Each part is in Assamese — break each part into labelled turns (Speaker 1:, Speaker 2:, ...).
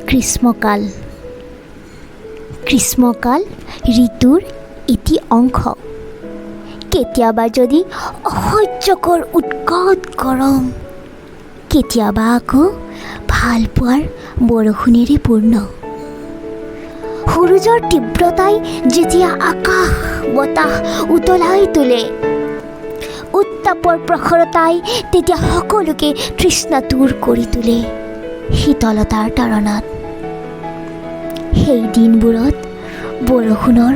Speaker 1: গ্ৰীষ্মকাল। গ্ৰীষ্মকাল ঋতুৰ এটি অংশ। কেতিয়াবা যদি অসহ্যকৰ উৎকট গৰম, কেতিয়াবা আকৌ ভালপোৱাৰ বৰষুণেৰে পূৰ্ণ। সূৰুযৰ তীব্ৰতাই যেতিয়া আকাশ বতাহ উতলাই তোলে, উত্তাপৰ প্ৰখৰতাই তেতিয়া সকলোকে তৃষ্ণাতুৰ কৰি তোলে শীতলতাৰ তাড়নাত। সেই দিনবোৰত বৰষুণৰ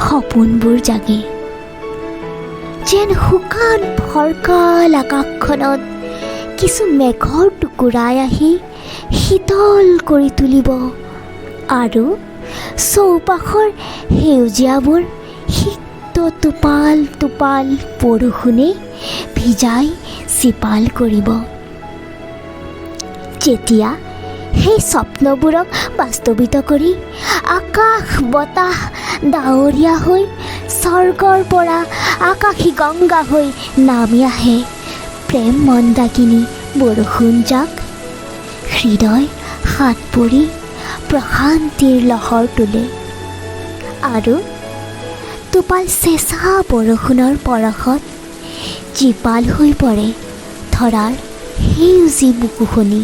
Speaker 1: সপোনবোৰ জাগে, যেন শুকান ফৰকাল আকাশখনত কিছু মেঘৰ টুকুৰাই আহি শীতল কৰি তুলিব আৰু চৌপাশৰ সেউজীয়াবোৰ সিক্ত টোপাল টোপাল বৰষুণে ভিজাই জীপাল কৰিব। যেতিয়া সেই স্বপ্নবোৰক বাস্তৱিত কৰি আকাশ বতাহ ডাৱৰীয়া হৈ স্বৰ্গৰ পৰা আকাশী গংগা হৈ নামি আহে প্ৰেম মন্দাকিনী বৰষুণ জাক, হৃদয় হাত পৰি প্ৰশান্তিৰ লহৰ তোলে আৰু টোপাল চেঁচা বৰষুণৰ পৰশত জীপাল হৈ পৰে ধৰাৰ সেউজী বুকুখনি।